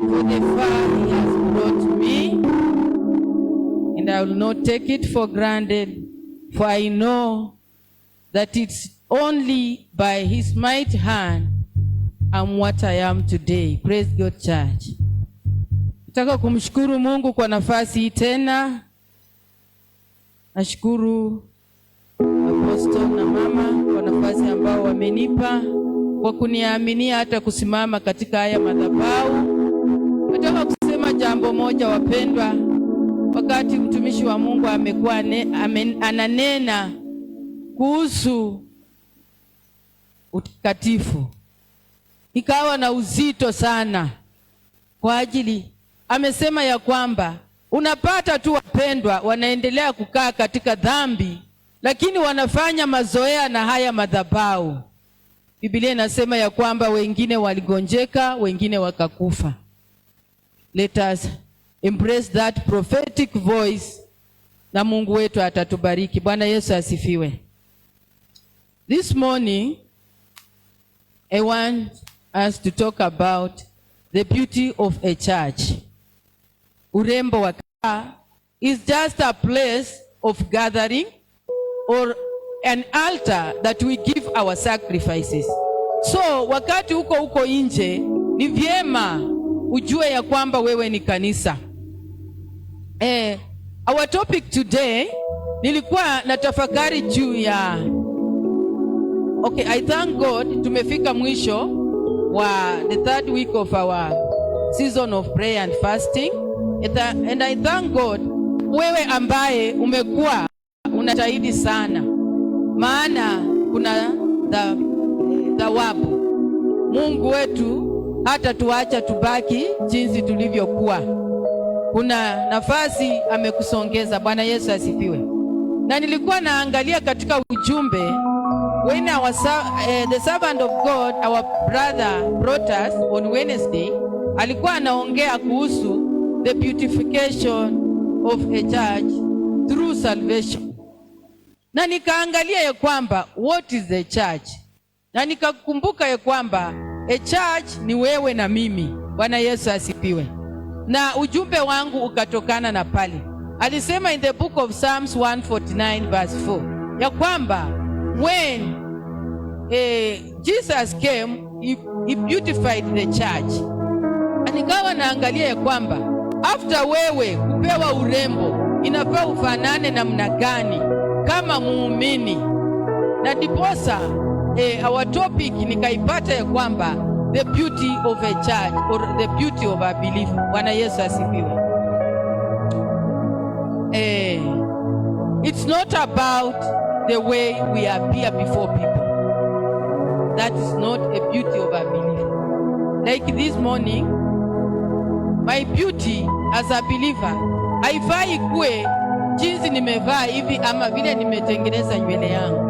For the far he has brought me, and I will not take it for granted, for I know that it's only by his mighty hand I'm what I am today. Praise God, church. Nataka kumshukuru Mungu kwa nafasi hii tena. Nashukuru Apostle na mama kwa nafasi ambao wamenipa kwa kuniaminia hata kusimama katika haya madhabahu. Nataka kusema jambo moja, wapendwa. Wakati mtumishi wa Mungu amekuwa ananena kuhusu utakatifu, ikawa na uzito sana kwa ajili amesema ya kwamba unapata tu wapendwa wanaendelea kukaa katika dhambi, lakini wanafanya mazoea na haya madhabahu. Biblia inasema ya kwamba wengine waligonjeka, wengine wakakufa. Let us embrace that prophetic voice na Mungu wetu atatubariki. Bwana Yesu asifiwe. This morning I want us to talk about the beauty of a church. Urembo wa is just a place of gathering or an altar that we give our sacrifices. So wakati uko huko nje ni vyema ujue ya kwamba wewe ni kanisa. Our topic today, nilikuwa na tafakari juu ya, okay, I thank God tumefika mwisho wa the third week of our season of prayer and fasting. And I thank God wewe ambaye umekuwa unajitahidi sana, maana kuna thawabu. Mungu wetu hata tuacha tubaki jinsi tulivyokuwa. Kuna nafasi amekusongeza. Bwana Yesu asifiwe. Na nilikuwa naangalia katika ujumbe when the servant of God, our brother Protas, on Wednesday alikuwa anaongea kuhusu the beautification of a church through salvation, na nikaangalia ya kwamba what is the church, na nikakumbuka ya kwamba a church ni wewe na mimi. Bwana Yesu asifiwe. Na ujumbe wangu ukatokana na pale alisema in the book of Psalms 149 verse 4 ya kwamba when Jesus came, he beautified the church. Na nikawa naangalia ya kwamba after wewe kupewa urembo, inafaa ufanane namna gani kama muumini? Na ndiposa our topic nikaipata ya kwamba the beauty of a church or the beauty of a believer. Bwana Yesu asifiwe. It's not about the way we appear before people. That is not a beauty of a believer. Like this morning, my beauty as a believer haifai kuwe jinsi nimevaa hivi ama vile nimetengeneza nywele yangu.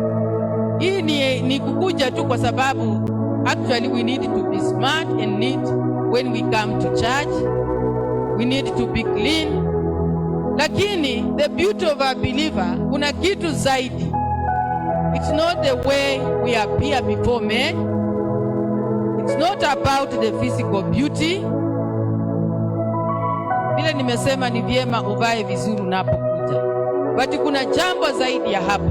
Hii ni kukuja tu kwa sababu actually we need to be smart and neat when we come to church. We need to be clean. Lakini the beauty of a believer, kuna kitu zaidi. It's not the way we appear before men. It's not about the physical beauty. Vile nimesema, ni vyema uvae vizuri unapokuja. But kuna jambo zaidi ya hapo.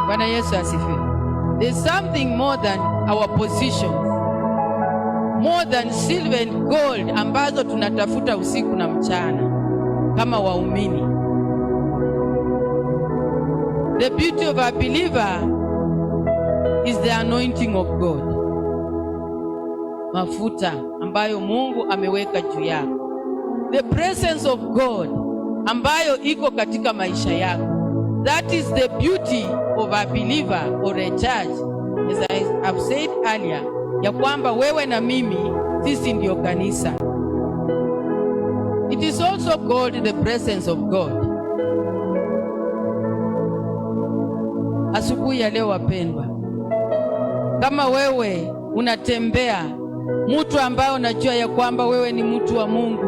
Bwana Yesu asifiwe. There's something more than our positions. More than silver and gold ambazo tunatafuta usiku na mchana kama waumini. The beauty of a believer is the anointing of God. Mafuta ambayo Mungu ameweka juu yako. The presence of God ambayo iko katika maisha yako. That is the beauty of a believer or a church. As I have said earlier, ya kwamba wewe na mimi sisi ndio kanisa. It is also called the presence of God. Asubuhi ya leo, wapendwa, kama wewe unatembea mtu ambaye unajua ya kwamba wewe ni mtu wa Mungu,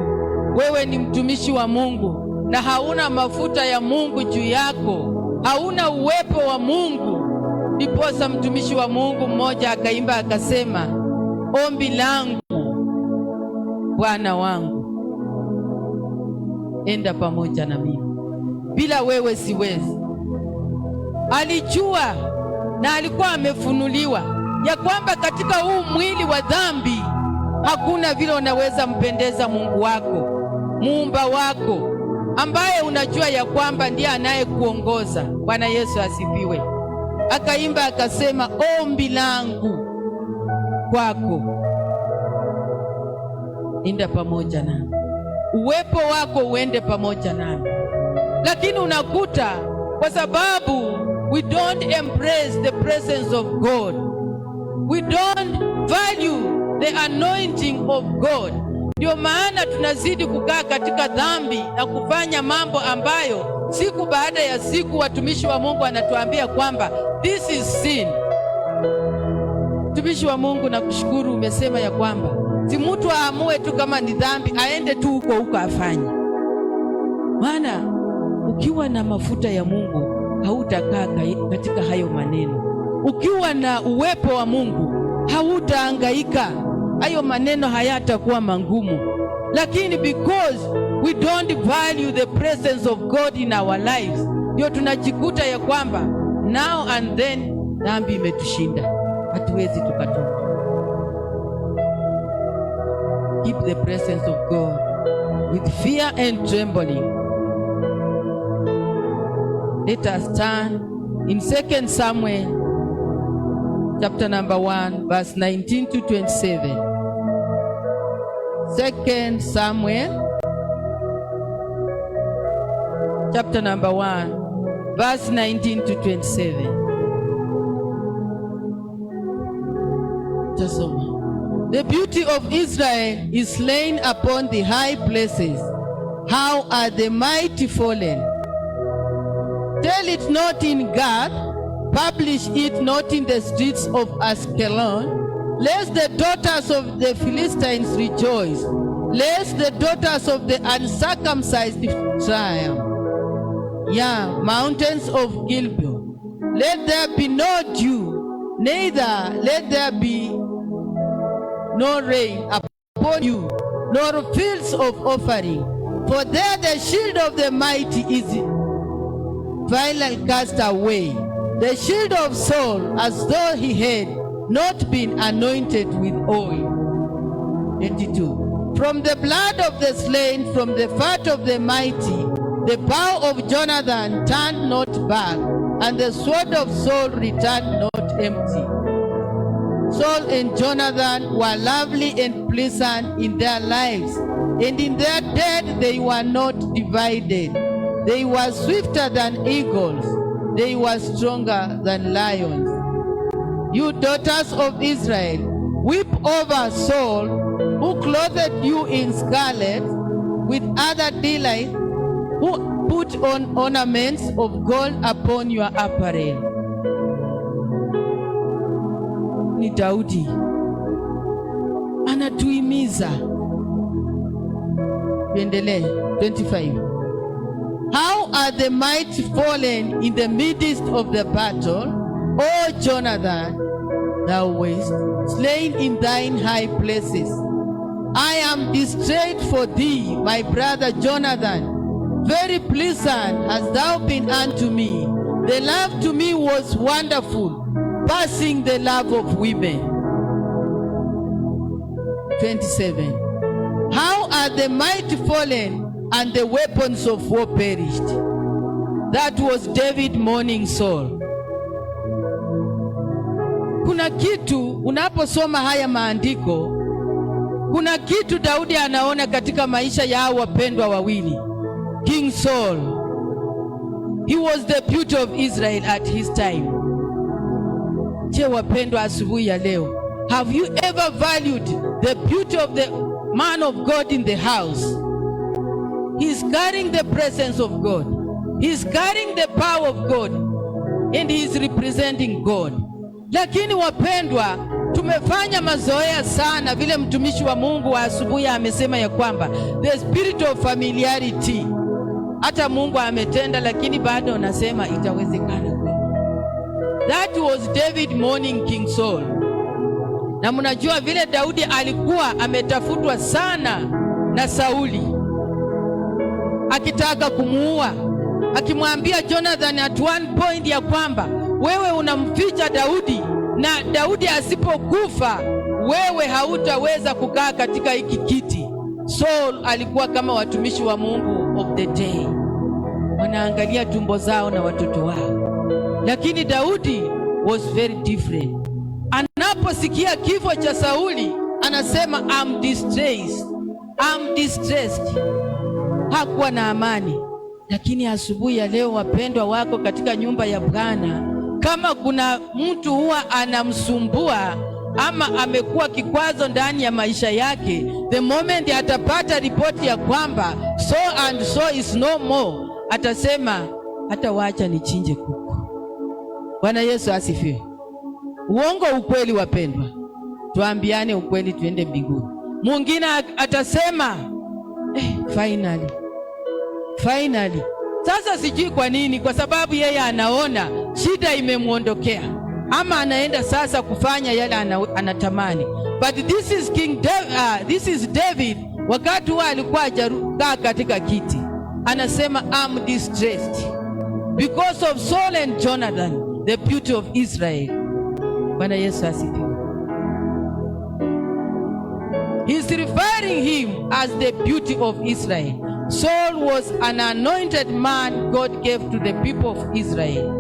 wewe ni mtumishi wa Mungu na hauna mafuta ya Mungu juu yako, hauna uwepo wa Mungu, ndiposa mtumishi wa Mungu mmoja akaimba akasema, Ombi langu, Bwana wangu, enda pamoja na mimi, bila wewe siwezi. Alijua na alikuwa amefunuliwa ya kwamba katika huu mwili wa dhambi hakuna vile unaweza mpendeza Mungu wako, muumba wako, ambaye unajua ya kwamba ndiye anayekuongoza. Bwana Yesu asifiwe. Akaimba akasema, ombi langu kwako, enda pamoja nami, uwepo wako uende pamoja nami. Lakini unakuta kwa sababu we don't embrace the presence of God, we don't value the anointing of God, ndio maana tunazidi kukaa katika dhambi na kufanya mambo ambayo siku baada ya siku watumishi wa Mungu anatuambia kwamba this is sin. Mtumishi wa Mungu, nakushukuru, umesema ya kwamba si mtu aamue tu kama ni dhambi aende tu huko huko afanye. Maana ukiwa na mafuta ya Mungu hautakaa katika hayo maneno. Ukiwa na uwepo wa Mungu hautahangaika, hayo maneno hayatakuwa mangumu. Lakini because we don't value the presence of God in our lives, ndio tunajikuta ya kwamba now and then dhambi imetushinda, hatuwezi tukatoka. Keep the presence of God with fear and trembling. Let us turn in 2 Samuel chapter number 1, verse 19 to 27. 2 Samuel chapter number 1, verse 19 to 27. Tasoma. The beauty of Israel is slain upon the high places. How are the mighty fallen? Tell it not in Gath, publish it not in the streets of Askelon, lest the daughters of the Philistines rejoice, lest the daughters of the uncircumcised triumph. Yea, mountains of Gilboa, let there be no dew, neither let there be no rain upon you, nor fields of offering. For there the shield of the mighty is vilely cast away, the shield of Saul, as though he had not been anointed with oil. 22. From the blood of the slain, from the fat of the mighty, the bow of Jonathan turned not back, and the sword of Saul returned not empty. Saul and Jonathan were lovely and pleasant in their lives, and in their death they were not divided. They were swifter than eagles, they were stronger than lions. You daughters of Israel, weep over Saul, who clothed you in scarlet with other delight, who put on ornaments of gold upon your apparel. Ni Daudi anatuhimiza. Tuendelee. 25. How are the mighty fallen in the midst of the battle, O Jonathan, thou wast slain in thine high places. I am distressed for thee, my brother Jonathan. Very pleasant hast thou been unto me. The love to me was wonderful, passing the love of women. 27. How are the mighty fallen and the weapons of war perished? That was David mourning Saul. Kuna kitu unaposoma haya maandiko, kuna kitu Daudi anaona katika maisha ya hao wapendwa wawili. King Saul, he was the beauty of Israel at his time. Je, wapendwa, asubuhi ya leo, have you ever valued the beauty of the man of God in the house? He's carrying the presence of God. He's carrying the power of God and he is representing God. Lakini wapendwa, tumefanya mazoea sana, vile mtumishi wa Mungu wa asubuhi amesema ya kwamba the spirit of familiarity. Hata Mungu ametenda, lakini bado nasema itawezekana kweli. That was David mourning King Saul. Na mnajua vile Daudi alikuwa ametafutwa sana na Sauli akitaka kumuua, akimwambia Jonathan at one point ya kwamba wewe unamficha Daudi, na Daudi asipokufa wewe hautaweza kukaa katika hiki kiti. Saul alikuwa kama watumishi wa Mungu of the day, wanaangalia tumbo zao na watoto wao, lakini Daudi was very different. Anaposikia kifo cha Sauli anasema, "I'm distressed, I'm distressed." Hakuwa na amani. Lakini asubuhi ya leo, wapendwa wako katika nyumba ya Bwana, kama kuna mtu huwa anamsumbua ama amekuwa kikwazo ndani ya maisha yake, the moment atapata ripoti ya kwamba so and so is no more, atasema, "Hata wacha nichinje kuku." Bwana Yesu asifiwe. Uongo, ukweli, wapendwa? Tuambiane ukweli, tuende mbinguni. Mwingine atasema, "Eh, finally, finally." Sasa sijui kwa nini, kwa sababu yeye anaona shida imemwondokea ama anaenda sasa kufanya yale anatamani. But this is David wakati huo alikuwa hajakaa katika kiti, anasema, "I'm distressed because of Saul and Jonathan, the beauty of Israel." Bwana Yesu asifiwe. He's referring him as the beauty of Israel. Saul was an anointed man God gave to the people of Israel.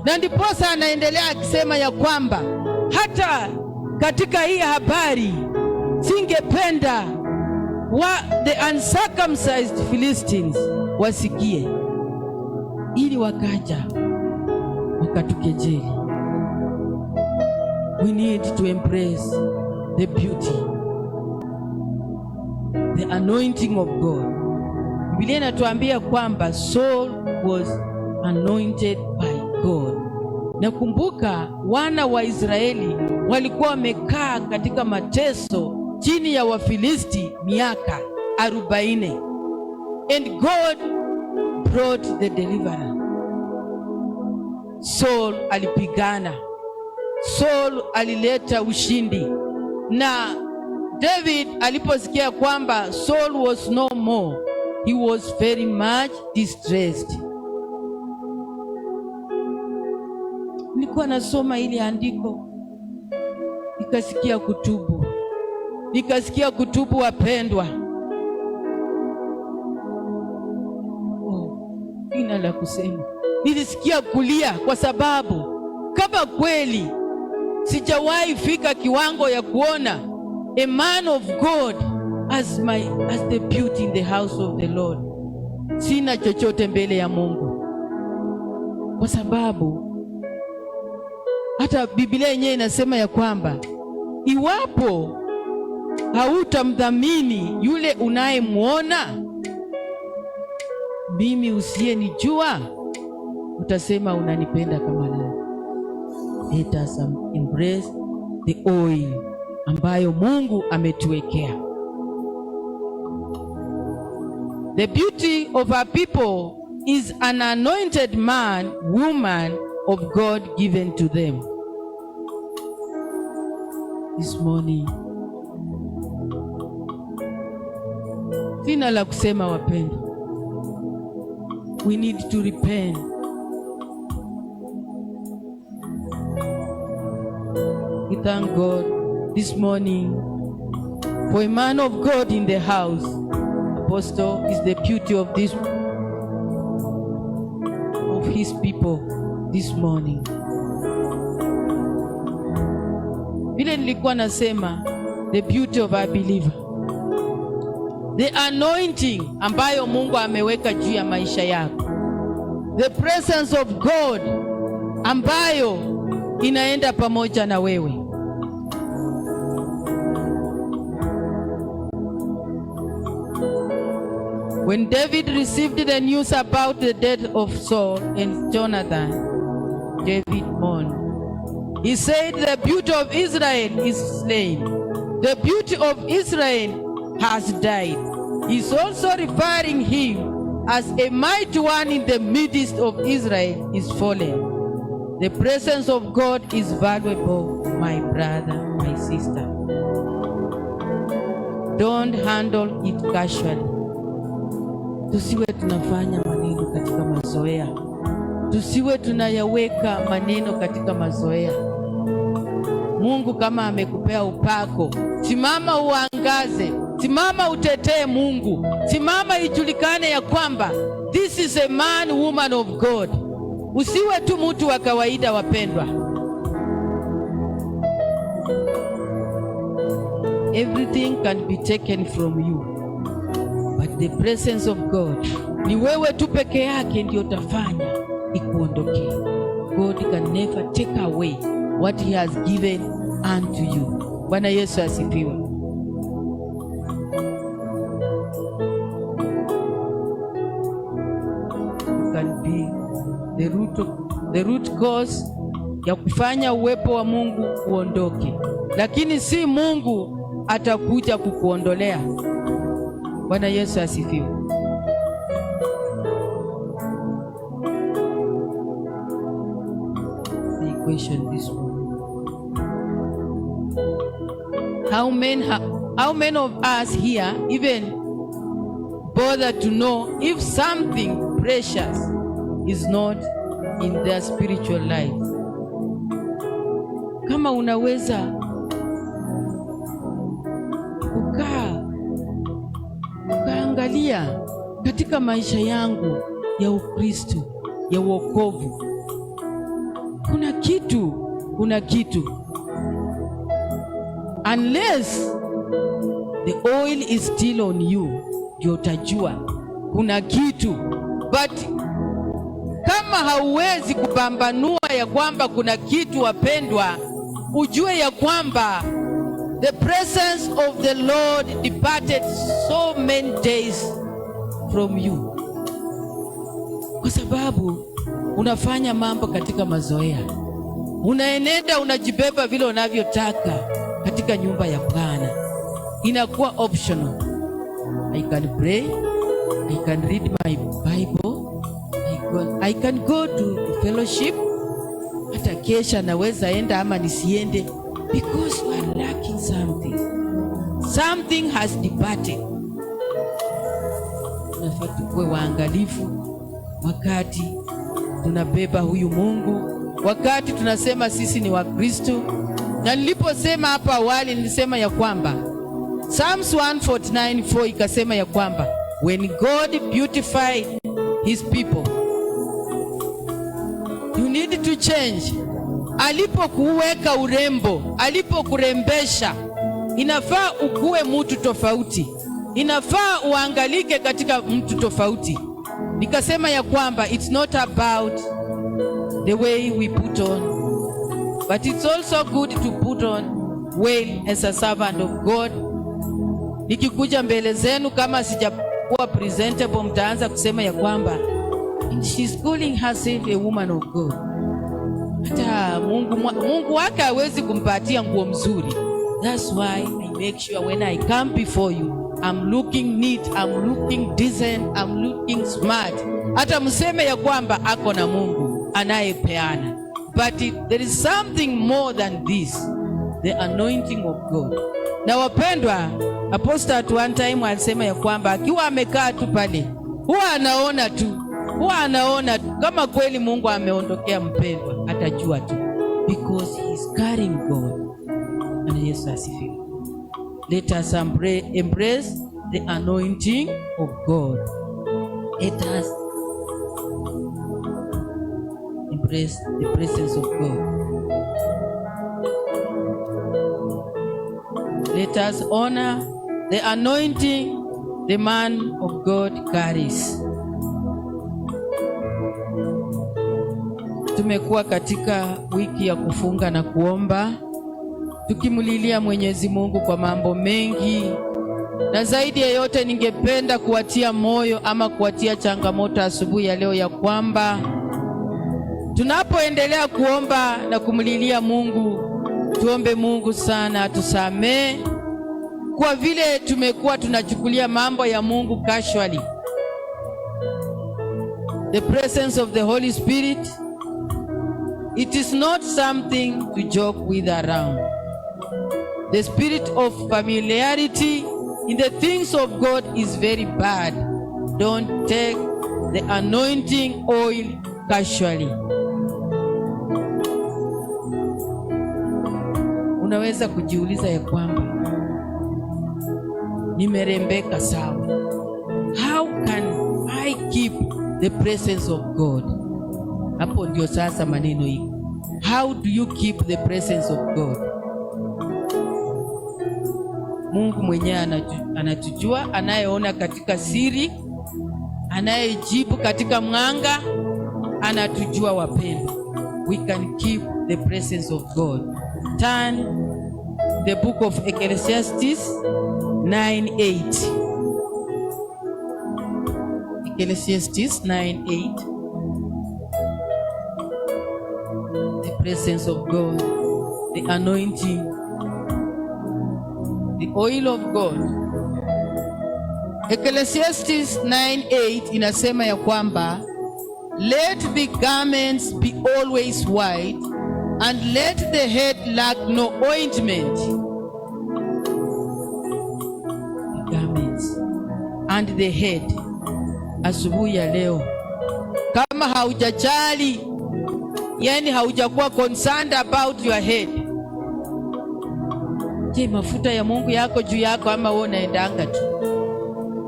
Na ndiposa anaendelea akisema ya kwamba hata katika hii habari singependa wa the uncircumcised Philistines wasikie, ili wakaja wakatukejeli. We need to embrace the beauty, the anointing of God. Biblia inatuambia kwamba Saul was anointed by God. Na kumbuka wana wa Israeli walikuwa wamekaa katika mateso chini ya Wafilisti miaka 40. And God brought the deliverer. Saul alipigana. Saul alileta ushindi. Na David aliposikia kwamba Saul was no more, he was very much distressed. Nilikuwa nasoma ili andiko, nikasikia kutubu, nikasikia kutubu, wapendwa. Oh, sina la kusema. Nilisikia kulia kwa sababu kama kweli sijawahi fika kiwango ya kuona a man of God as the beauty in the house of the Lord, sina chochote mbele ya Mungu, kwa sababu hata Biblia yenyewe inasema ya kwamba iwapo hautamdhamini yule unayemwona, mimi usiyenijua utasema unanipenda kama nani? Let us embrace the oil ambayo Mungu ametuwekea. The beauty of our people is an anointed man, woman of God given to them. This morning, sina la kusema, wapendwa. We need to repent. We thank God this morning for a man of God in the house. Apostle is the beauty of his people this morning. Vile nilikuwa nasema, the beauty of our believer, the anointing ambayo Mungu ameweka juu ya maisha yako, the presence of God ambayo inaenda pamoja na wewe. When David received the news about the death of Saul and Jonathan, David mourned. He said, "The beauty of Israel is slain. The beauty of Israel has died." He's also referring him as a mighty one in the midst of Israel is fallen. The presence of God is valuable. My brother, my sister, don't handle it casually. Tusiwe tunafanya maneno katika mazoea, tusiwe tunayaweka maneno katika mazoea. Mungu kama amekupea upako, simama uangaze, simama utetee Mungu, simama ijulikane ya kwamba this is a man, woman of God. Usiwe tu mtu wa kawaida, wapendwa. Everything can be taken from you, but the presence of God, ni wewe tu peke yake ndio utafanya ikuondokee. God can never take away what he has given unto you. Bwana Yesu asifiwe. You can be the root cause ya kufanya uwepo wa Mungu uondoke, lakini si Mungu atakuja kukuondolea. Bwana Yesu asifiwe. The question this morning. How many of us here even bother to know if something precious is not in their spiritual life? Kama unaweza kukaa ukaangalia katika maisha yangu ya Ukristo, ya wokovu, kuna kitu, unless the oil is still on you, ndio utajua kuna kitu. But kama hauwezi kupambanua ya kwamba kuna kitu, wapendwa, ujue ya kwamba the presence of the Lord departed so many days from you, kwa sababu unafanya mambo katika mazoea, unaenenda unajibeba vile unavyotaka katika nyumba ya Bwana, inakuwa optional. I can pray, I can read my Bible, I can go to fellowship. Hata kesha naweza enda ama nisiende, because you are lacking something. Something has departed. Tunafaa tukuwe waangalifu wakati tunabeba huyu Mungu, wakati tunasema sisi ni Wakristo. Na niliposema hapa awali, nilisema ya kwamba Psalms 149:4 ikasema ya kwamba when God beautified his people, you need to change. Alipokuweka urembo, alipokurembesha, inafaa ukuwe mtu tofauti, inafaa uangalike katika mtu tofauti. Nikasema ya kwamba it's not about the way we put on, but it's also good to put on well as a servant of God. Nikikuja mbele zenu kama sijakuwa presentable, mtaanza kusema ya kwamba she's calling herself a woman of God. Hata Mungu wake hawezi kumpatia nguo mzuri. That's why I make sure when I come before you, I'm looking neat, I'm looking decent, I'm looking smart. Hata mseme ya kwamba ako na Mungu anayepeana. But there is something more than this, the anointing of God. Na wapendwa, Apostle at one time alisema ya kwamba akiwa amekaa tu pale, huwa anaona tu kama kweli Mungu ameondokea mpendwa, atajua tu because he is carrying God. Bwana Yesu asifiwe. Let us embrace the anointing of God. Let us embrace the presence of God. Let us honor the anointing the man of God carries. Tumekuwa katika wiki ya kufunga na kuomba, tukimlilia Mwenyezi Mungu kwa mambo mengi, na zaidi ya yote ningependa kuwatia moyo ama kuwatia changamoto asubuhi ya leo ya kwamba tunapoendelea kuomba na kumlilia Mungu, tuombe Mungu sana atusamee kwa vile tumekuwa tunachukulia mambo ya Mungu casually. The presence of the Holy Spirit It is not something to joke with around. The spirit of familiarity in the things of God is very bad. Don't take the anointing oil casually. Unaweza kujiuliza ya kwamba nimerembeka sawa, how can I keep the presence of God? Hapo ndio sasa maneno iko. How do you keep the presence of God? Mungu mwenyewe anatujua, anayeona katika siri, anayejibu katika mwanga, anatujua wapendwa. We can keep the presence of God. Turn the book of Ecclesiastes 9:8. Ecclesiastes 9:8. The presence of God, the anointing, the oil of God. Ecclesiastes 9:8 inasema ya kwamba, "Let the garments be always white and let the head lack no ointment." The garments and the head. Asubuhi ya leo, kama haujajali, yani haujakuwa concerned about your head, je, mafuta ya Mungu yako juu yako ama wewe unaendanga tu,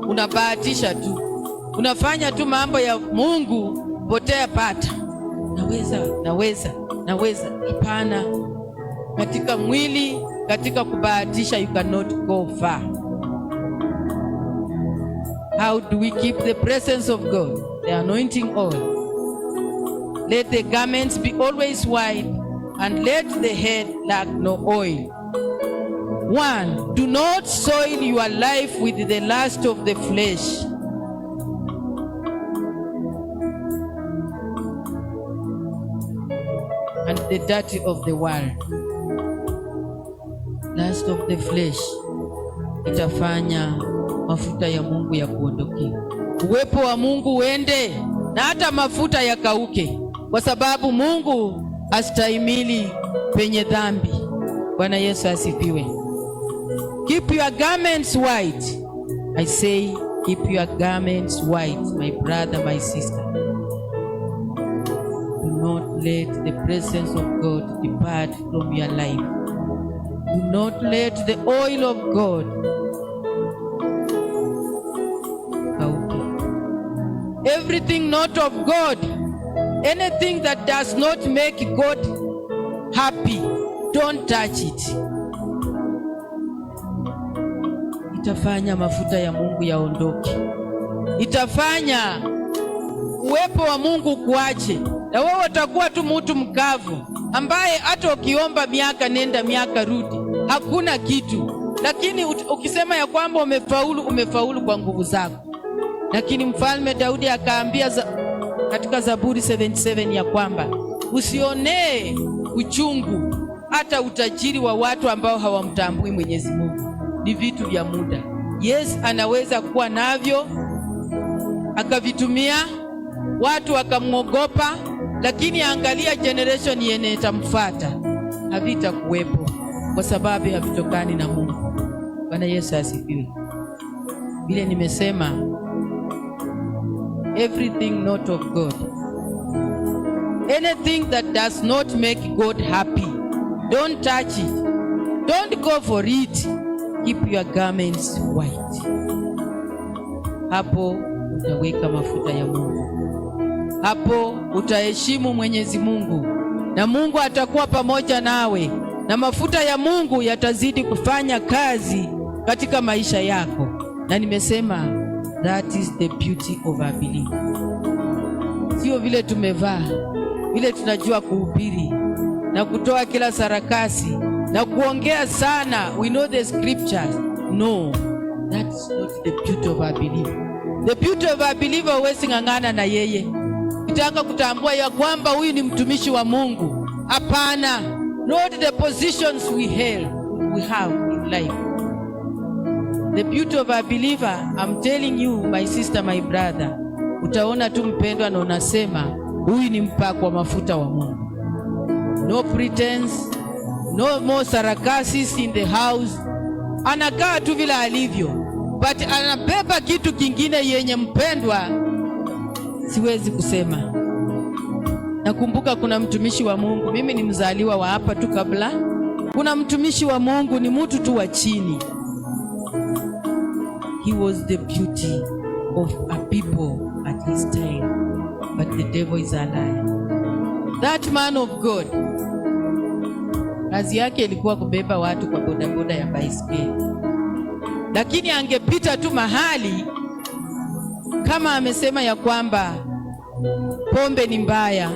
unabahatisha tu, unafanya tu mambo ya Mungu, potea pata, naweza, naweza, naweza? Hapana. Katika mwili, katika kubahatisha, you cannot go far. How do we keep the presence of God? The anointing oil. Let the garments be always white and let the head lack no oil. One, do not soil your life with the lust of the flesh and the dirty of the world. Lust of the flesh itafanya mafuta ya Mungu ya kuondokea. Uwepo wa Mungu uende na hata mafuta yakauke, kwa sababu Mungu hastahimili penye dhambi. Bwana Yesu asifiwe. Keep your garments white. I say, keep your garments white, my brother, my sister. Do not let the presence of God depart from your life. Do not let the oil of God kauke. Everything not of God, anything that does not make God happy, don't touch it. Itafanya mafuta ya Mungu yaondoke, itafanya uwepo wa Mungu kuache, na wewe utakuwa tu mtu mkavu ambaye hata ukiomba miaka nenda miaka rudi hakuna kitu. Lakini ukisema ya kwamba umefaulu, umefaulu kwa nguvu zako. Lakini Mfalme Daudi akaambia katika Zaburi 77 ya kwamba usionee uchungu hata utajiri wa watu ambao hawamtambui Mwenyezi Mungu, ni vitu vya muda. Yes, anaweza kuwa navyo akavitumia, watu wakamwogopa, lakini angalia generation yenye itamfuata, havitakuwepo kwa sababu havitokani na Mungu. Bwana Yesu asifiwe. Vile nimesema, everything not of God, anything that does not make God happy, don't touch it, don't go for it. Keep your garments white. Hapo utaweka mafuta ya Mungu, hapo utaheshimu Mwenyezi Mungu na Mungu atakuwa pamoja nawe, na mafuta ya Mungu yatazidi kufanya kazi katika maisha yako. Na nimesema, that is the beauty of our belief. Sio vile tumevaa, vile tunajua kuhubiri na kutoa kila sarakasi na kuongea sana, we know the scriptures. No, that's not the beauty of our belief. The beauty of our believer, huwezi ng'ang'ana na yeye ukitaka kutambua ya kwamba huyu ni mtumishi wa Mungu. Hapana, not the positions we have in life. The beauty of a believer, I'm telling you, my sister, my brother, utaona tu mpendwa na unasema huyu ni mpakwa mafuta wa Mungu. No pretense, no more sarakasis in the house. Anakaa tu vile alivyo, but anabeba kitu kingine yenye, mpendwa, siwezi kusema. Nakumbuka kuna mtumishi wa Mungu, mimi ni mzaliwa wa hapa tu kabla. Kuna mtumishi wa Mungu, ni mtu tu wa chini. He was the beauty of a people at his time, but the devil is a liar. That man of God, kazi yake ilikuwa kubeba watu kwa bodaboda ya baiskeli, lakini angepita tu mahali kama amesema ya kwamba pombe ni mbaya,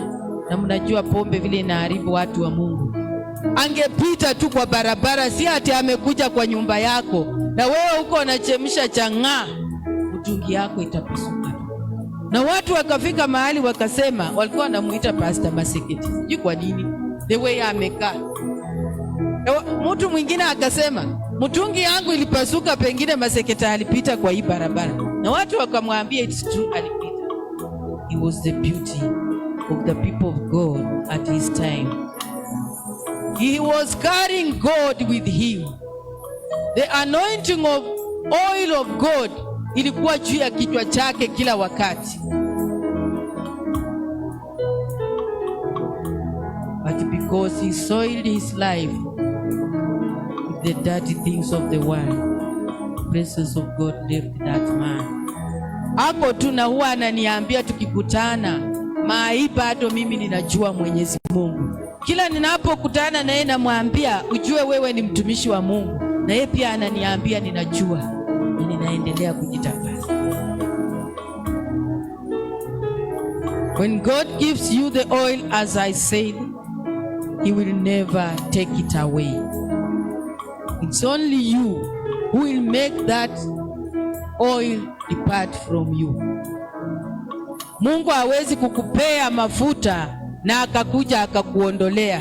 na mnajua pombe vile inaharibu watu wa Mungu. Angepita tu kwa barabara, si ati amekuja kwa nyumba yako, na wewe huko unachemsha chang'aa, mtungi yako itapasuka tu. Na watu wakafika mahali wakasema, walikuwa wanamuita Pastor Maseketi, sijui kwa nini, the way amekaa. Mtu mwingine akasema, mtungi yangu ilipasuka, pengine Maseketa alipita kwa hii barabara, na watu wakamwambia it's true, alipita. He was the beauty of the people of God at his time. He was carrying God with him. The anointing of oil of God ilikuwa juu ya kichwa chake kila wakati. But because he soiled his life with the dirty things of the world, presence of God left that man. Hapo tu na huwa ananiambia tukikutana, mai bado mimi ninajua Mwenyezi Mungu. Kila ninapokutana naye namwambia, ujue wewe ni mtumishi wa Mungu, na yeye pia ananiambia ninajua, na ninaendelea kujitakasa. When God gives you the oil, as I said, he will never take it away. It's only you who will make that oil depart from you. Mungu hawezi kukupea mafuta na akakuja akakuondolea.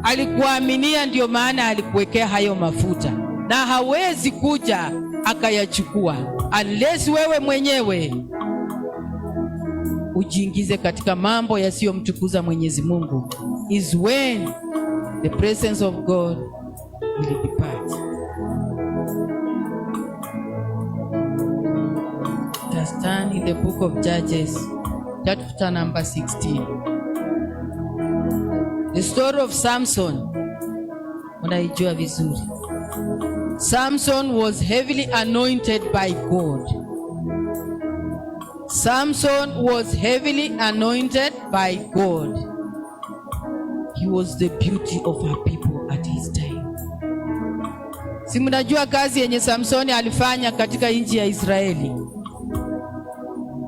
Alikuaminia, ndio maana alikuwekea hayo mafuta, na hawezi kuja akayachukua unless wewe mwenyewe ujiingize katika mambo yasiyomtukuza Mwenyezi Mungu, is when the presence of God will depart. Let us stand in the book of Judges, chapter number 16. The story of Samson, unaijua vizuri. Samson was heavily anointed by God. Samson was heavily anointed by God. He was the beauty of our people at his time. Si mnajua kazi yenye Samsoni alifanya katika nchi ya Israeli?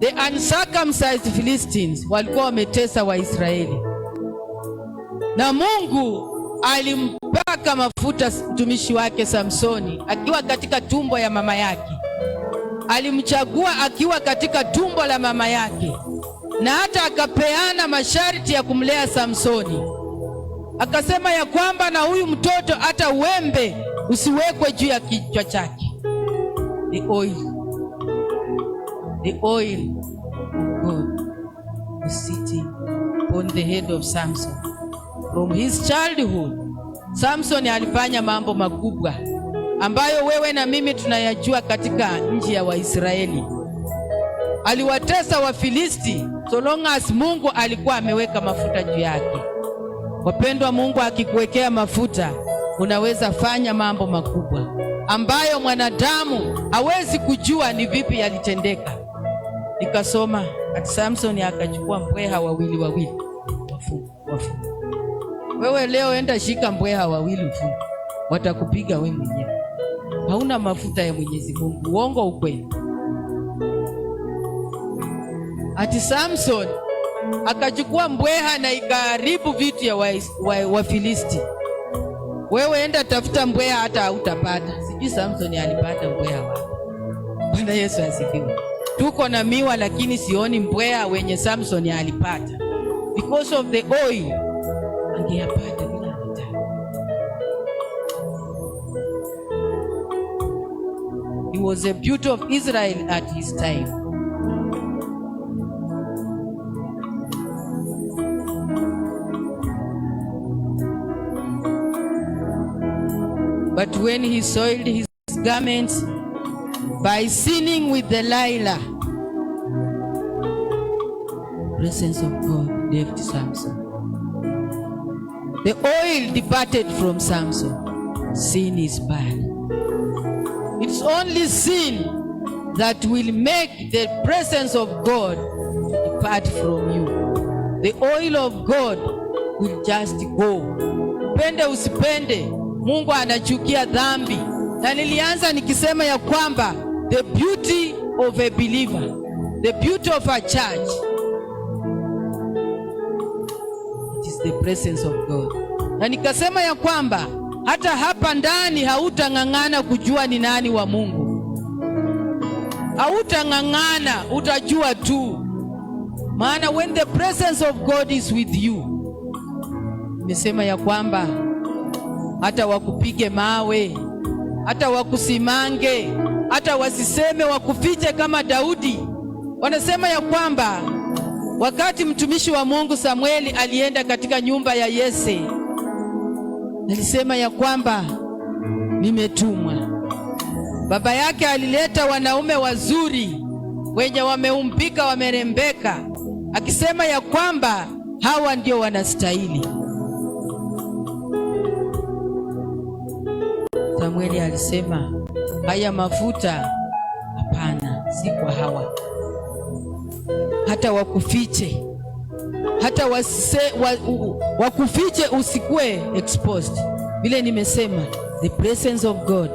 The uncircumcised Philistines walikuwa wametesa Waisraeli, na Mungu alimpaka mafuta mtumishi wake Samsoni akiwa katika tumbo ya mama yake. Alimchagua akiwa katika tumbo la mama yake, na hata akapeana masharti ya kumlea Samsoni. Akasema ya kwamba na huyu mtoto hata wembe usiwekwe juu ya kichwa chake. The oil of God was sitting on the head of Samson. From his childhood, Samson alifanya mambo makubwa ambayo wewe na mimi tunayajua katika nchi ya Waisraeli. Aliwatesa Wafilisti so long as Mungu alikuwa ameweka mafuta juu yake. Wapendwa, Mungu akikuwekea mafuta unaweza fanya mambo makubwa ambayo mwanadamu hawezi kujua ni vipi yalitendeka. Nikasoma ati Samson akachukua mbweha wawili wawili, wafu wafu. Wewe leo enda shika mbweha wawili ufunge, watakupiga we mwenyewe. Hauna mafuta ya Mwenyezi Mungu. Uongo ukweli? Ati Samson akachukua mbweha na ikaharibu vitu ya Wafilisti. Wewe enda tafuta mbweha hata hautapata. Sijui Samson alipata mbweha wapi. Bwana Yesu asifiwe. Tuko na miwa lakini sioni mbweha wenye Samson alipata. Because of the oil angeyapata bila anataka. He was a beauty of Israel at his time. But when he soiled his garments by sinning with Delilah, presence of God left Samson. The oil departed from Samson. Sin is bad. It's only sin that will make the presence of God depart from you. The oil of God will just go. Upende usipende, Mungu anachukia dhambi. Na nilianza nikisema ya kwamba the beauty of a believer, the beauty of a church, it is the presence of God. Na nikasema ya kwamba hata hapa ndani hautang'ang'ana kujua ni nani wa Mungu. Hautang'ang'ana, utajua tu. Maana when the presence of God is with you, nimesema ya kwamba hata wakupige mawe, hata wakusimange, hata wasiseme, wakufiche kama Daudi. Wanasema ya kwamba wakati mtumishi wa Mungu Samueli alienda katika nyumba ya Yese, alisema ya kwamba nimetumwa. Baba yake alileta wanaume wazuri wenye wameumbika, wamerembeka, akisema ya kwamba hawa ndio wanastahili. Samueli alisema haya mafuta hapana, si kwa hawa. Hata wakufiche, hata wakufiche usikue exposed. Vile nimesema, the presence of God,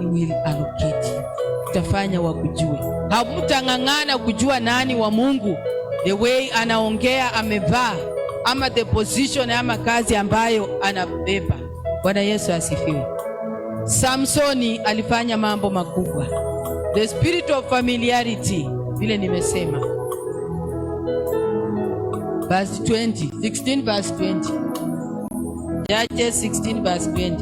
he will allocate you. Utafanya wakujue. Hamtang'ang'ana kujua nani wa Mungu, the way anaongea, amevaa, ama the position ama kazi ambayo anabeba. Bwana Yesu asifiwe. Samsoni alifanya mambo makubwa. The spirit of familiarity, vile nimesema. Verse 20, 16 verse 20. Judges 16 verse 20.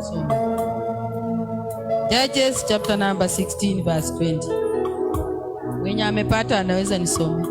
Soma. Judges chapter number 16 verse 20. Mwenye amepata anaweza nisome.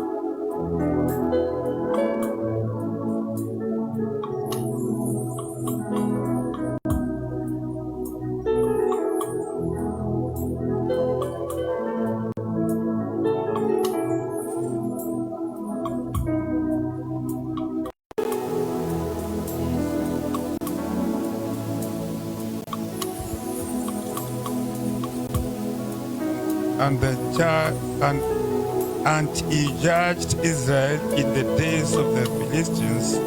And he judged Israel in the days of the Philistines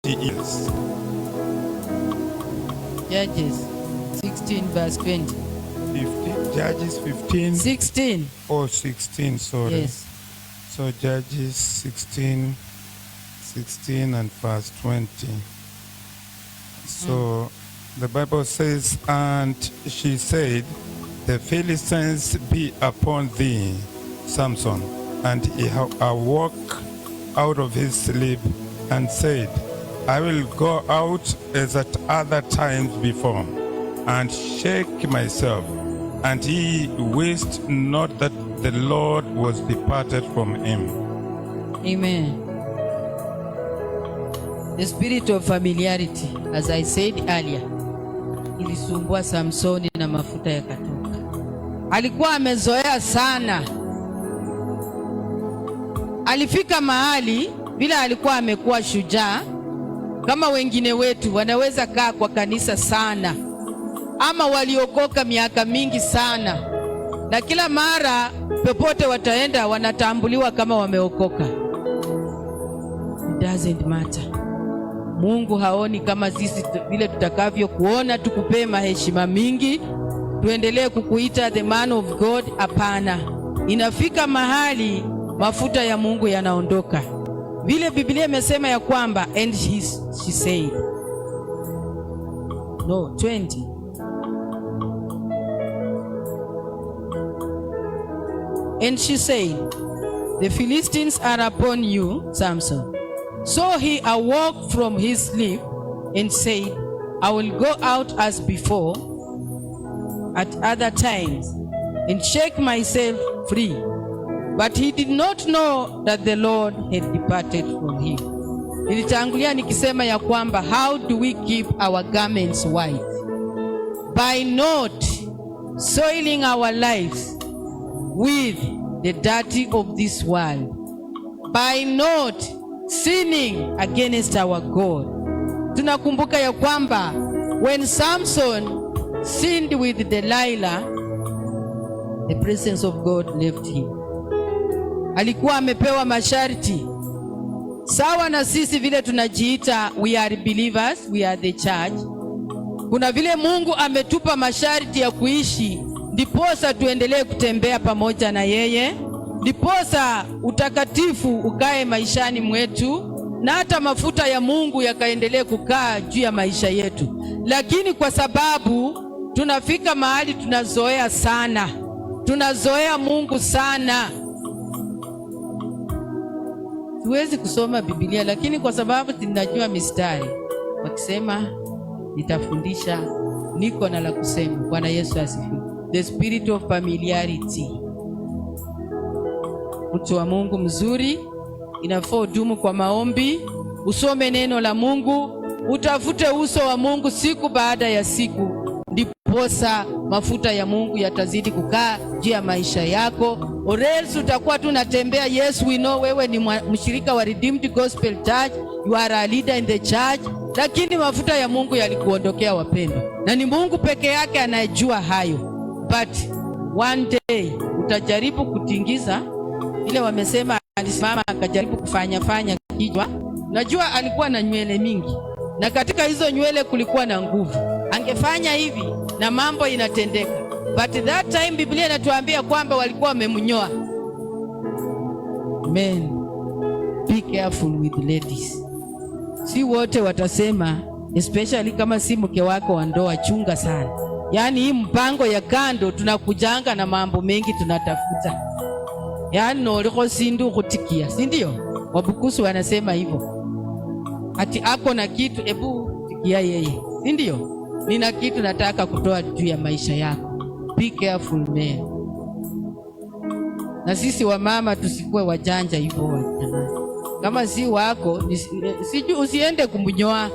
20 years. Judges 16 verse 20. 15, Judges 15 16. Or 16, sorry. Yes. So Judges 16, 16 and verse 20. So the Bible says, "And she said, 'The Philistines be upon thee, Samson.' And he awoke out of his sleep and said, 'I will go out as at other times before, and shake myself.' And he wist not that the Lord was departed from him." Amen. The spirit of familiarity, as I said earlier, ilisumbua Samsoni na mafuta yakatoka. Alikuwa amezoea sana. Alifika mahali vile alikuwa amekuwa shujaa kama wengine wetu wanaweza kaa kwa kanisa sana ama waliokoka miaka mingi sana, na kila mara popote wataenda wanatambuliwa kama wameokoka. It doesn't matter. Mungu haoni kama sisi vile tutakavyo kuona, tukupee maheshima mingi, tuendelee kukuita the man of God. Hapana, inafika mahali mafuta ya Mungu yanaondoka. Vile Biblia imesema ya kwamba and she said, no, 20. "And she said, 'The Philistines are upon you, Samson.' So he awoke from his sleep and said, 'I will go out as before at other times and shake myself free." But he did not know that the Lord had departed from him. Nilitangulia nikisema ya kwamba how do we keep our garments white? By not soiling our lives with the dirty of this world. By not sinning against our God. Tunakumbuka ya kwamba when Samson sinned with Delilah, the presence of God left him. Alikuwa amepewa masharti sawa na sisi vile tunajiita we are believers, we are the church. Kuna vile Mungu ametupa masharti ya kuishi, ndiposa tuendelee kutembea pamoja na yeye, ndiposa utakatifu ukae maishani mwetu na hata mafuta ya Mungu yakaendelee kukaa juu ya maisha yetu. Lakini kwa sababu tunafika mahali tunazoea sana, tunazoea Mungu sana. Siwezi kusoma Biblia, lakini kwa sababu ninajua mistari, wakisema nitafundisha, niko na la kusema. Bwana Yesu asifiwe. The spirit of familiarity. Mtu wa Mungu mzuri, inafaa udumu kwa maombi, usome neno la Mungu, utafute uso wa Mungu siku baada ya siku, ndiposa mafuta ya Mungu yatazidi kukaa juu ya maisha yako. Or else utakuwa tu unatembea. Yes, we know wewe ni mshirika wa Redeemed Gospel Church, you are a leader in the church, lakini mafuta ya Mungu yalikuondokea, wapendwa, na ni Mungu peke yake anayejua hayo. But one day utajaribu kutingiza ile wamesema, alisimama akajaribu kufanya fanya kichwa. Najua alikuwa na nywele mingi, na katika hizo nywele kulikuwa na nguvu. Angefanya hivi na mambo inatendeka, but that time Biblia inatuambia kwamba walikuwa wamemnyoa. Men, be careful with ladies. Si wote watasema, especially kama si mke wako wa ndoa, chunga sana. Yaani hii mpango ya kando tunakujanga na mambo mengi tunatafuta. Yaani noliko sindu kutikia, si ndio? Wabukusu wanasema hivyo. Ati ako na kitu, ebu tikia yeye, si ndio? Nina kitu nataka kutoa juu ya maisha yako. Be careful, man. Na sisi wamama tusikuwe wajanja hivyo jamani. Kama si wako, sijui, usiende kumnyoa.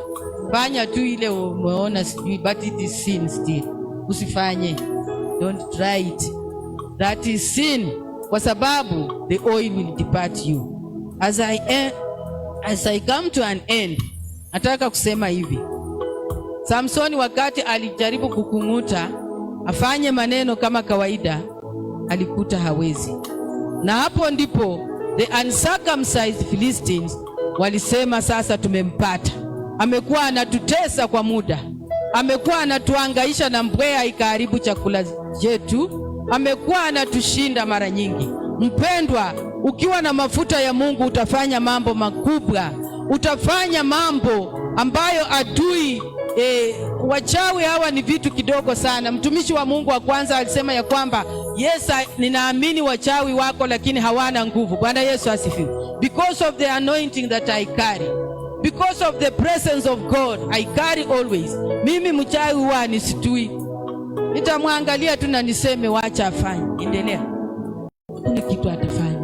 Fanya tu ile umeona sijui, but it is sin still. Usifanye. Don't try it. That is sin. Kwa sababu the oil will depart you. As I come to an end, nataka kusema hivi. Samsoni wakati alijaribu kukung'uta afanye maneno kama kawaida, alikuta hawezi. Na hapo ndipo the uncircumcised Philistines walisema, "Sasa tumempata. Amekuwa anatutesa kwa muda, amekuwa anatuangaisha na mbweha ikaharibu chakula chetu, amekuwa anatushinda mara nyingi." Mpendwa, ukiwa na mafuta ya Mungu utafanya mambo makubwa, utafanya mambo ambayo adui wachawi hawa ni vitu kidogo sana. Mtumishi wa Mungu wa kwanza alisema ya kwamba yes, ninaamini wachawi wako lakini hawana nguvu. Bwana Yesu asifiwe. Because of the anointing that I carry. Because of the presence of God I carry always. Mimi mchawi huwa nisitui. Nitamwangalia tu na niseme, "Wacha afanye. Endelea." Hakuna kitu atafanya.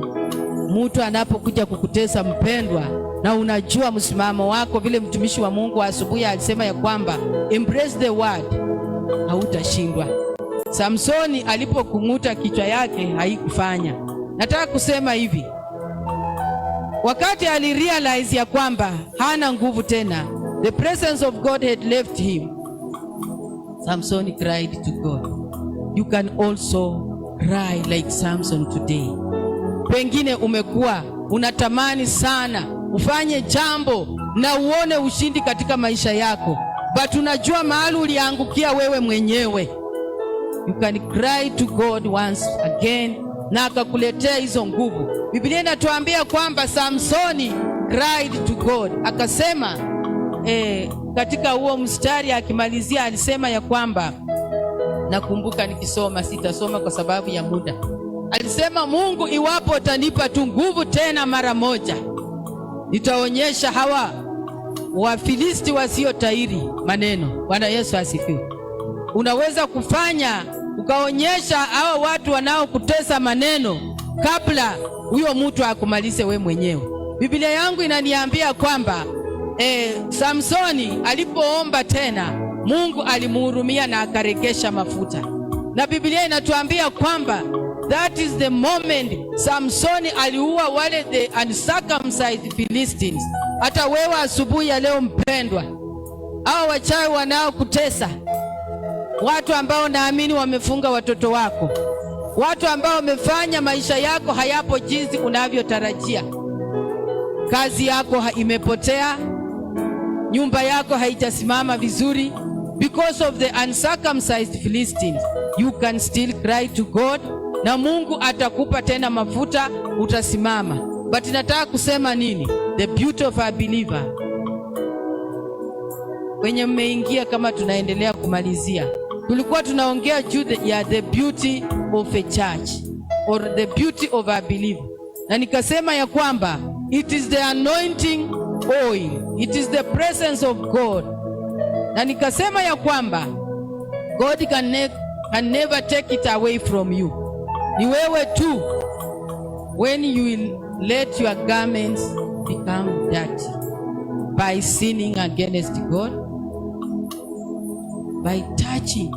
Mtu anapokuja kukutesa, mpendwa, na unajua msimamo wako, vile mtumishi wa Mungu asubuhi alisema ya kwamba embrace the word, hautashindwa. Samsoni alipokung'uta kichwa yake haikufanya. Nataka kusema hivi, wakati alirealize ya kwamba hana nguvu tena, the presence of God had left him. Samson cried to God. You can also cry like Samson today. Pengine umekuwa unatamani sana ufanye jambo na uone ushindi katika maisha yako, but unajua mahali uliangukia wewe mwenyewe. You can cry to God once again na akakuletea hizo nguvu. Biblia inatuambia kwamba Samsoni cried to God akasema, katika huo mstari akimalizia alisema ya kwamba, nakumbuka nikisoma, sitasoma kwa sababu ya muda. Alisema, "Mungu, iwapo utanipa tu nguvu tena mara moja, nitaonyesha hawa Wafilisti wasio tairi maneno." Bwana Yesu asifiwe. Unaweza kufanya Ukaonyesha hawa watu wanaokutesa maneno kabla huyo mtu akumalize we mwenyewe. Biblia yangu inaniambia kwamba Samsoni alipoomba tena, Mungu alimuhurumia na akaregesha mafuta. Na Biblia inatuambia kwamba that is the moment Samsoni aliua wale the uncircumcised Philistines. Hata wewe asubuhi ya leo mpendwa, hao wachawi wanaokutesa, watu ambao naamini wamefunga watoto wako, watu ambao wamefanya maisha yako hayapo jinsi unavyotarajia, kazi yako imepotea, nyumba yako haijasimama vizuri because of the uncircumcised Philistines, you can still cry to God na Mungu atakupa tena mafuta, utasimama. But nataka kusema nini? The beauty of a believer. Wenye mmeingia, kama tunaendelea kumalizia, tulikuwa tunaongea juu ya the beauty of a church or the beauty of a believer, na nikasema ya kwamba it is the anointing oil, it is the presence of God, na nikasema ya kwamba God can never take it away from you. Ni wewe tu when you will let your garments become dirty by sinning against God, by touching.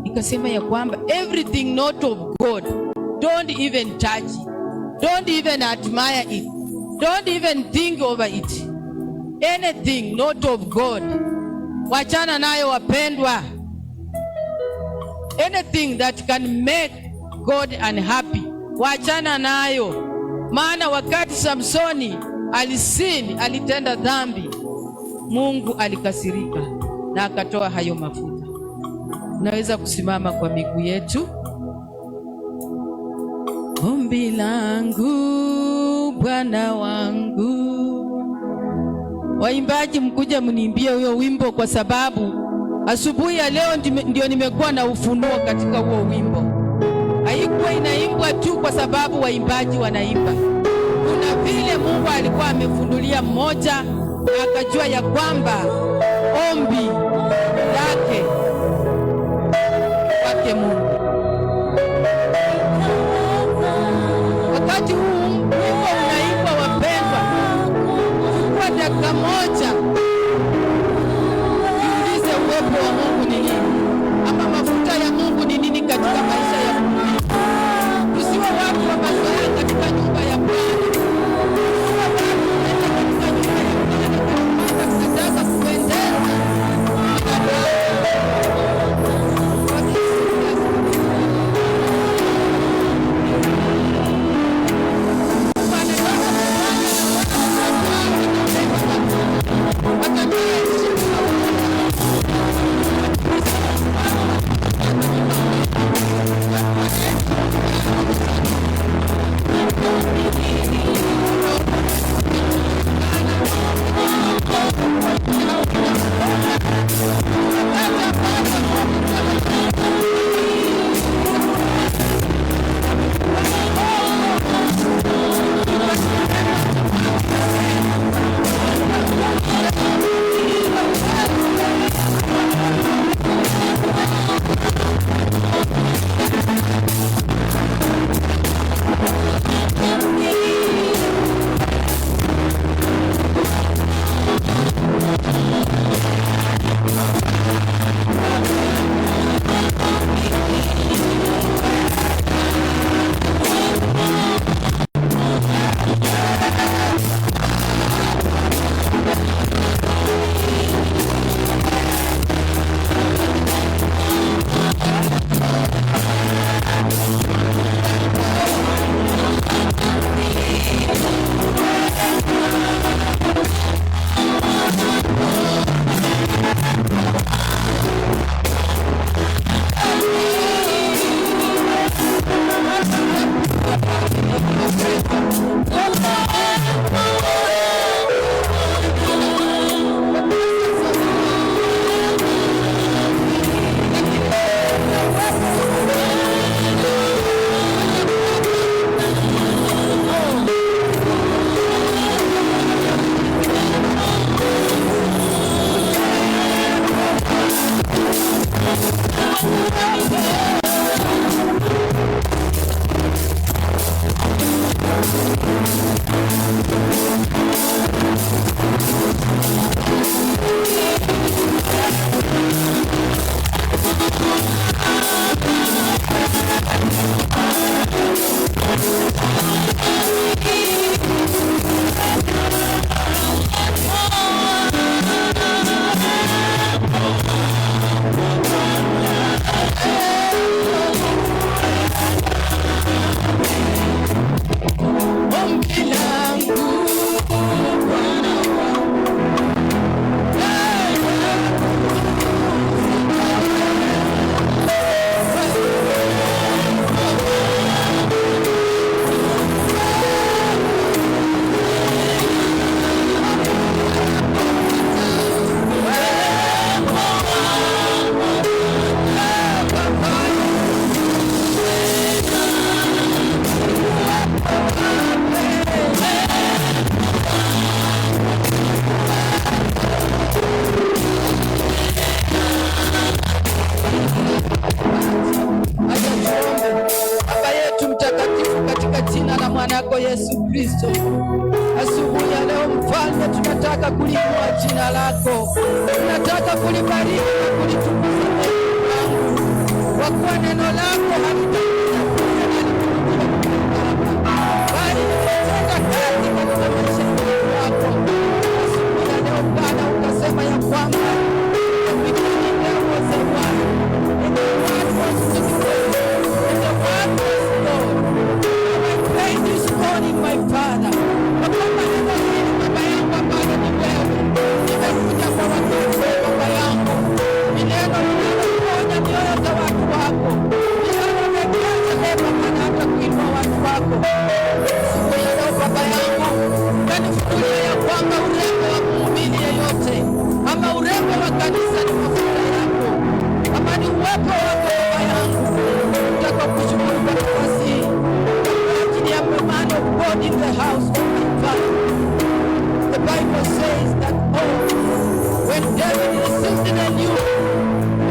Nikasema ya kwamba everything not of God, don't even touch it, don't even admire it, don't even think over it. Anything not of God, wachana nayo wapendwa. Anything that can make God unhappy, wachana nayo. Maana wakati Samsoni alisin, alitenda dhambi, Mungu alikasirika na akatoa hayo mafuta. Tunaweza kusimama kwa miguu yetu. Ombi langu, Bwana wangu. Waimbaji, mkuja mniimbie huyo wimbo, kwa sababu asubuhi ya leo ndio nimekuwa na ufunuo katika huo wimbo. Haikuwa inaimbwa tu kwa sababu waimbaji wanaimba. Kuna vile Mungu alikuwa amefunulia mmoja na akajua ya kwamba ombi lake kwake Mungu. Wakati huu wimbo unaimbwa, wapendwa, chukua dakika moja jiulize uwepo wa Mungu ni nini, ama mafuta ya Mungu ni nini katika maisha ya muumini. Tusiwe watu wa mazoea katika nyumba ya Bwana. Tusiwe watu tunaenda katika nyumba ya Bwana kana kwamba tunataka kupendeza binadamu. Mwanako Yesu Kristo. Asubuhi ya leo Mfalme, tunataka kuliinua jina lako, tunataka kulibariki na kulitukuza Mungu wangu, kwa kuwa neno lako halitakuja bali limetenda kazi katika maisha yako. Asubuhi ya leo Bwana, ukasema ya kwamba "In the beginning there was a word, and the word was with God, and the word was God." I pray this morning, my Father, kwa kwamba neno hili, Baba yangu, ambalo ni wewe, limekuja kwa wakati, Baba yangu, ni neno linaloponya mioyo za watu wako, linalorejesha, ee Baba, na hata kuinua watu wako. Siku ya leo, Baba yangu, kanifunulia ya kwamba urembo wa muumini yeyote ama urembo wa kanisa ni mafuta yako ama ni uwepo wako, Baba yangu. Nataka kushukuru kwa nafasi hii kwa ajili ya man of God in the house of my Father. The Bible says that, oh, when David received the news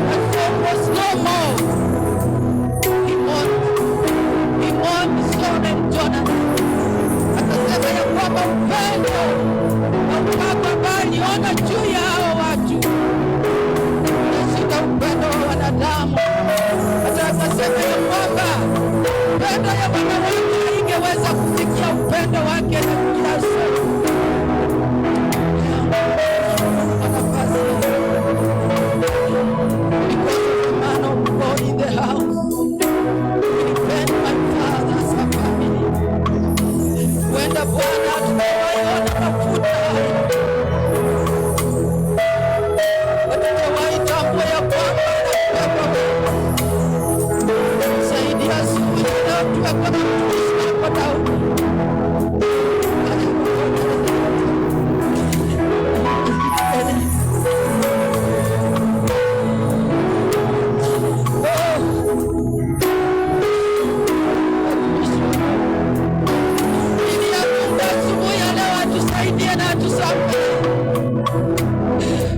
that Saul was no more, he mourned. He mourned Saul and Jonathan. Akasema ya kwamba upendo na upako ambao aliona juu ya hao watu unashinda upendo wa wanadamu. Hata akasema ya kwamba upendo ya wanawake haingeweza kufikia upendo wake na kiasi. Kwa nafasi because of the man of God in the house, we defend my father as a family. Huenda, Bwana, hatujawahi mafuta haya, hatujawahi tambua ya kwamba anakuwepo. Saidia siku ya leo tuwe kama mtumishi wako Daudi. Ili ya Mungu asubuhi ya leo atusaidie na atusamehe.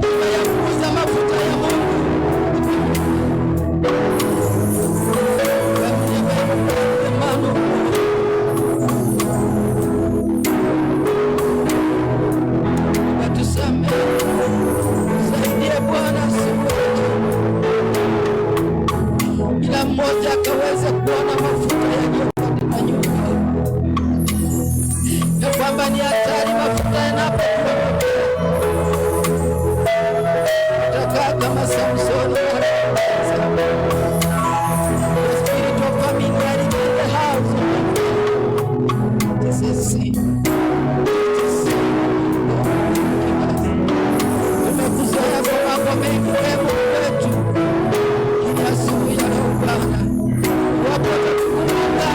Tumeyapuuza mafuta ya Mungu. The man of God. Atusamehe. Saidie, Bwana, siku yote. Kila mmoja akaweze kuona mafuta yaliyo katika nyumba, ya kwamba ni hatari mafuta yanapokuondokea. Utakaa kama Samsoni mara ya kwanza. The spirit of familiarity in the house. It is a sin. It is sin. God, forgive us. Tumekuzoea kwa mambo mengi, ee Mungu wetu, ili asubuhi ya leo, Bwana, iwapo utatukumbuka,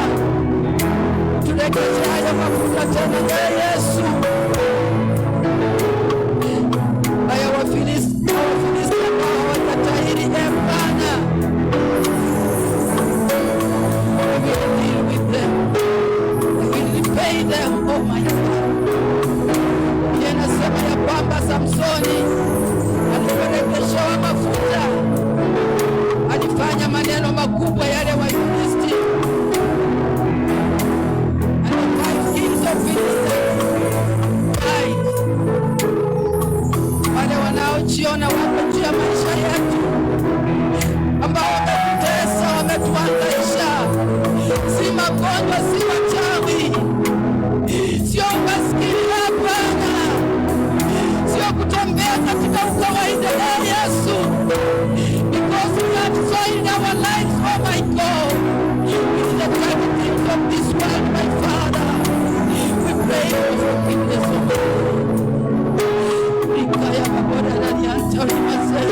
turejeshe haya mafuta tena, ee Yesu. Haya Wafilisti ambao hawajatahiri, ee Bwana, we will deal with them. We will repay them, oh my God. Biblia inasema ya kwamba Samsoni aliporejeshewa mafuta alifanya maneno makubwa yale Wafilisti. And the five kings of Philistines died. Wale wanaojiona wako juu ya maisha yetu, ambao wametutesa, wametuhangaisha, si magonjwa, si wachawi, sio umaskini, hapana, sio kutembea katika ukawaida. Ee Yesu, because we have soiled our lives, oh my God, with the dirty things of this world, my Father, we pray for forgiveness of God. Rikaya babora rarianta rimase.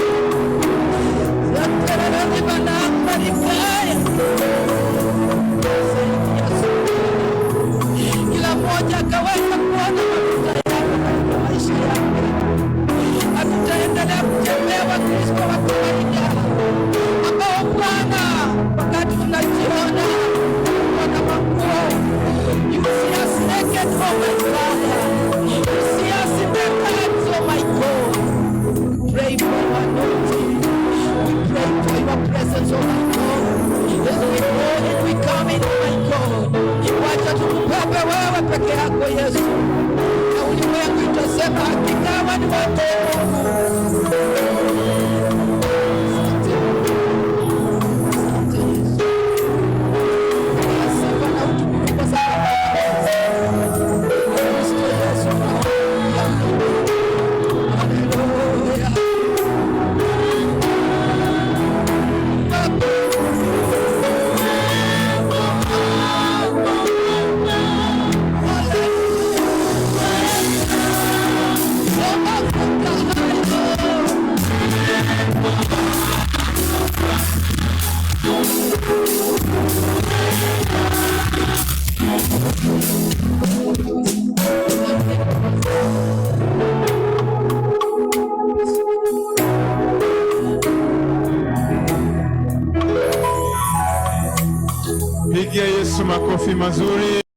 Zatararani banamba rikaya. Saidia siku. Kila mmoja akaweza kuona mafuta yako katika maisha yake. Hatutaendelea kutembea Wakristo wa kawaida ambao, Bwana, wakati tunajiona wana manguo, you see us naked, oh my Father. You see us in the rags, oh my God. Pray for your anointing. We pray for your presence, oh my God. As we go and we come in, oh my God. Wacha tukubebe. peke yako Yesu, na ulimwengu itasema hakika hawa ni watu wa Mungu. Asante. Asante Yesu. Sifa na utukufu kwa sababu Kristo Yesu tunaomba. Haleluya. Baba. Pigia Yesu makofi mazuri.